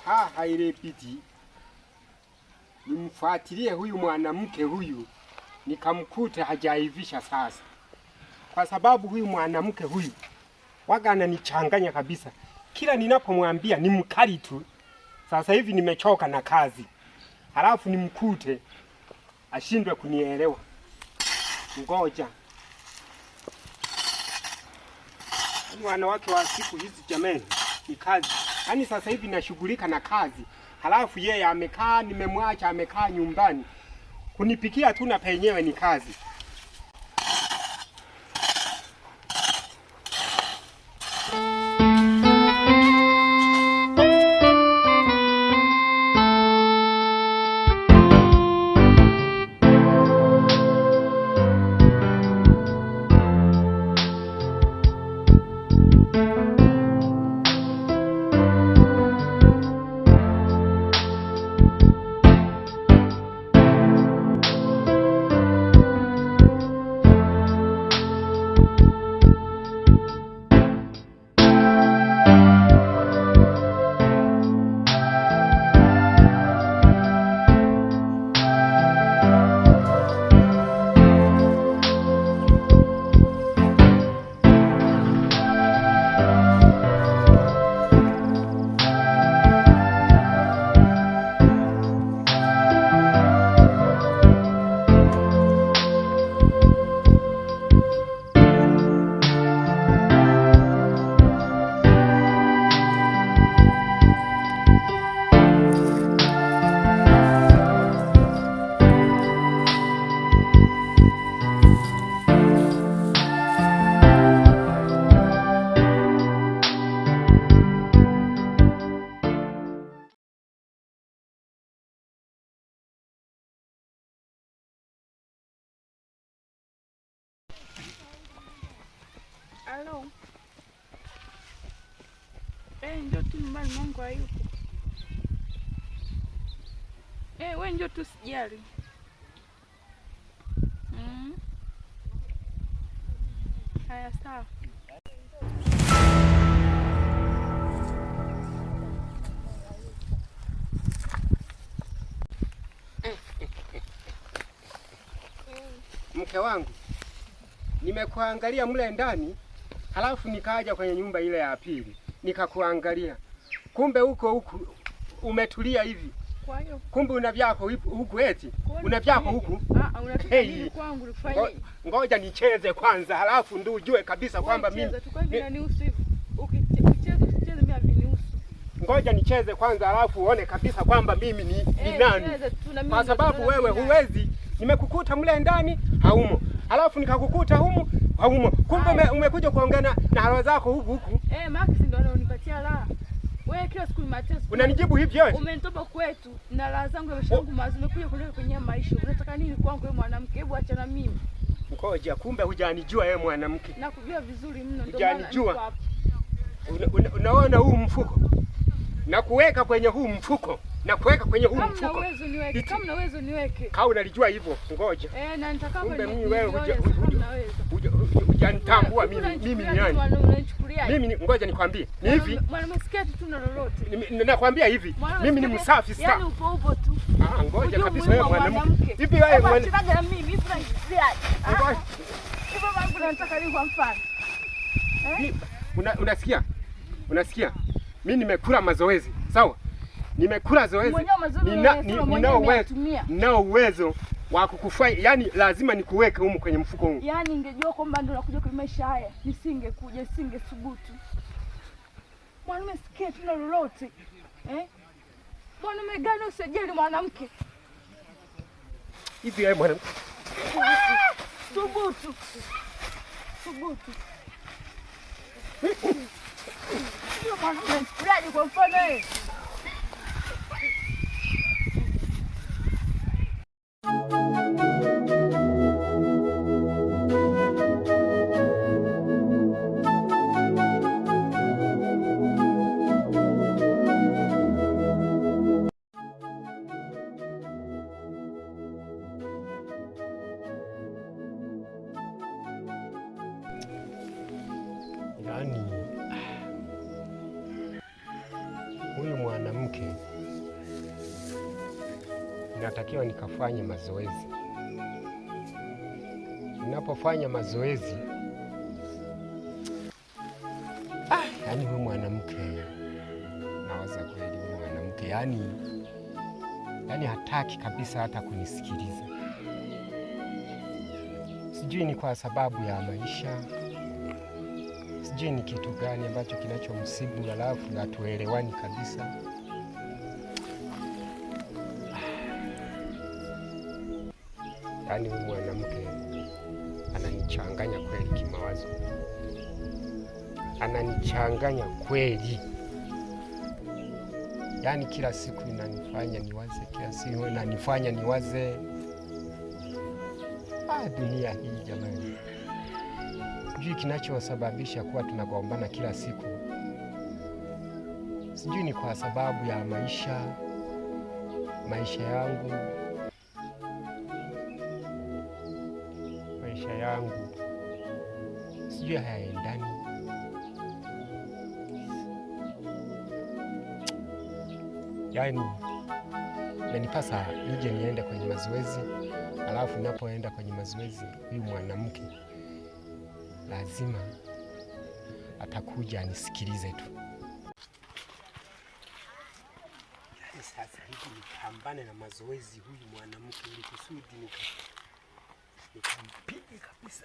Haha ilibidi nimfuatilie huyu mwanamke huyu nikamkute hajaivisha sasa, kwa sababu huyu mwanamke huyu waga ananichanganya kabisa. Kila ninapomwambia ni mkali tu. Sasa hivi nimechoka na kazi, halafu nimkute ashindwe kunielewa. Ngoja wanawake wa siku hizi jameni, ni kazi. Yaani sasa hivi nashughulika na kazi, halafu yeye amekaa, nimemwacha amekaa nyumbani kunipikia tu na penyewe ni kazi. Halo. Njoo tu nyumbani, mwangu hayupo. We njoo tu, sijali. Haya, sawa. Mke wangu, nimekuangalia mle ndani, halafu nikaja kwenye nyumba ile ya pili nikakuangalia, kumbe huko huku umetulia hivi. Kwa hiyo Kumbe una vyako huku eti una vyako huku. Unataka Hey. nini kwangu nikufanyie? Ngoja nicheze kwanza, halafu ndio ujue kabisa kwamba mimi Cheza tu, kwa hivyo inanihusu hivyo. Ukicheza usicheze mimi havinihusu. Ngoja nicheze kwanza, halafu uone kabisa kwamba mimi ni nani. Cheza tu na mimi Kwa ndio sababu tunaona wewe mimi nani. huwezi. Nimekukuta mle ndani haumo, halafu nikakukuta humu haumo. Kumbe umekuja kuongea na halo zako huku huku. Max ndo ananipatia raha. Wewe kila siku ni mateso. Unanijibu hivyo wewe? Umenitoba kwetu na raha zangu ya maisha yangu mazuri, umekuja kuleta kwenye maisha. Unataka nini kwangu wewe mwanamke? Hebu acha na mimi. Ngoja, kumbe hujanijua wewe mwanamke. Nakujua vizuri mno, ndio maana Hujanijua. niko hapa. Unaona huu mfuko? Na kuweka kwenye huu mfuko. Na kuweka kwenye huu Kama na mfuko. uwezo niweke, Iti. kama na uwezo niweke. Kama unalijua hivyo, ngoja. Na nitakapo Kumbe ni- mimi wewe nione sasa kama Unaweza. Hujanitambua mimi mimi ni nani? Unanichukuliaje? Mimi ngoja nikwambie. Ni hivi. Mwanaume sketi tu na lolote. Nakwambia hivi. Mimi ni msafi sana. Yaani upo upo tu. Ah, ngoja kabisa wewe mwanamke. Hivi wewe mwanamke. Na mimi hivi unanichukuliaje? Hivi babangu unataka nini kwa mfano? Eh? Unasikia? Unasikia? Mimi nimekula mazoezi. Sawa? Nimekula zoezi. Ninao uwezo wa kukufanya, yani lazima nikuweke humu kwenye mfuko huu. Yaani ningejua kwamba ndio nakuja kwa maisha haya, nisingekuja, nisingethubutu. Mwanaume sketi na lolote. Eh? Mwanaume gani usijali mwanamke? Hivi wewe mwanamke. Thubutu. Thubutu. Ndio mwanaume mchukuliaje kwa mfano wewe? Yaani huyu mwanamke inatakiwa nikafanye mazoezi. Ninapofanya mazoezi, yaani huyu mwanamke nawaza kweli, huyu mwanamke yaani hataki kabisa hata kunisikiliza. Sijui ni kwa sababu ya maisha, sijui ni kitu gani ambacho kinachomsibu, halafu hatuelewani kabisa. Yaani huyu mwanamke ananichanganya kweli kimawazo, ananichanganya kweli. Yaani kila siku inanifanya niwaze, kila siku inanifanya niwaze. Dunia hii jamani, sijui kinachosababisha kuwa tunagombana kila siku. Sijui ni kwa sababu ya maisha yangu, maisha yangu sijui hayaendani. Yaani inanipasa nije niende kwenye mazoezi, alafu ninapoenda kwenye mazoezi huyu mwanamke lazima atakuja anisikilize tu. Yaani sasa hivi nipambane na mazoezi huyu mwanamke ili kusudi nikampige kabisa.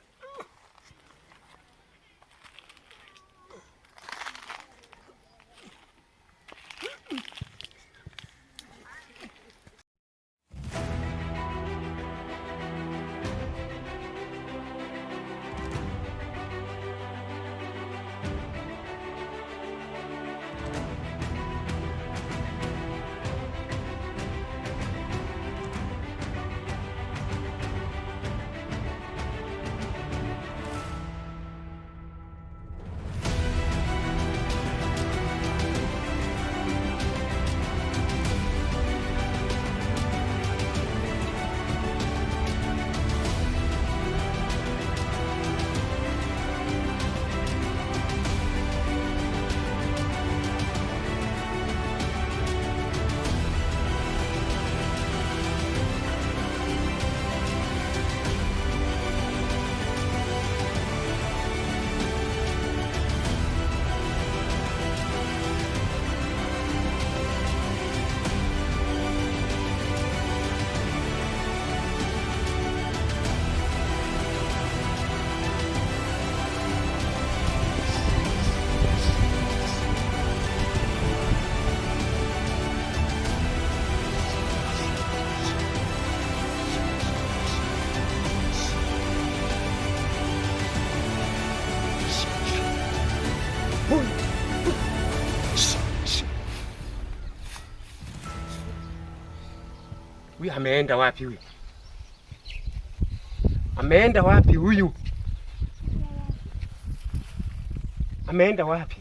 Huyu ameenda wapi huyu? Ameenda wapi huyu? Ameenda wapi?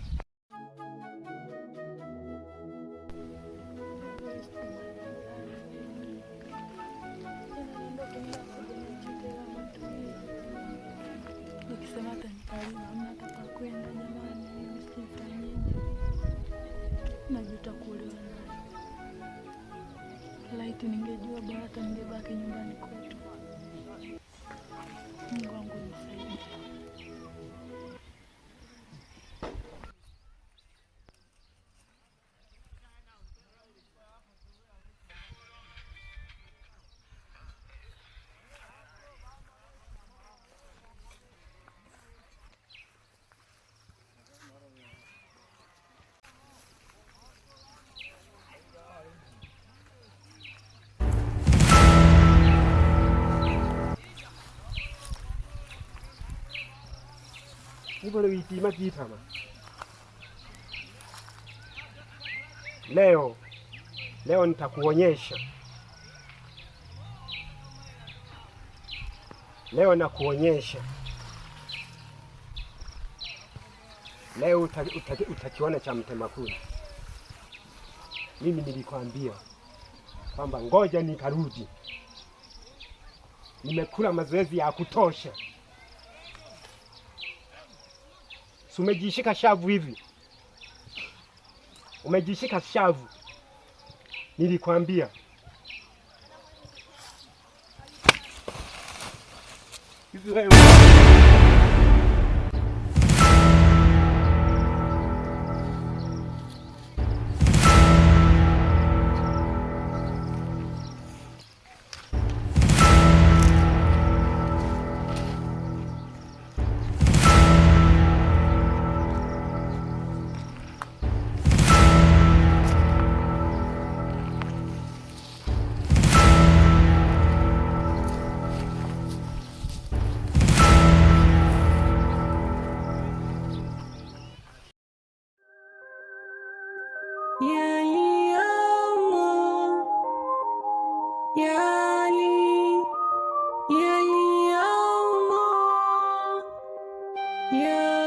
Laiti ningejua bora hata ningebaki nyumbani kwetu. Mungu wangu nisaidie. Nibole witima kitama. Leo leo nitakuonyesha. Leo nakuonyesha. Leo utakiona cha mtema kuni. Mimi nilikwambia kwamba ngoja nikarudi. Nimekula mazoezi ya kutosha. Si umejishika shavu hivi? Umejishika shavu. Nilikwambia. Hivi wewe Yaliyomo, yali, yaliyomo, yali.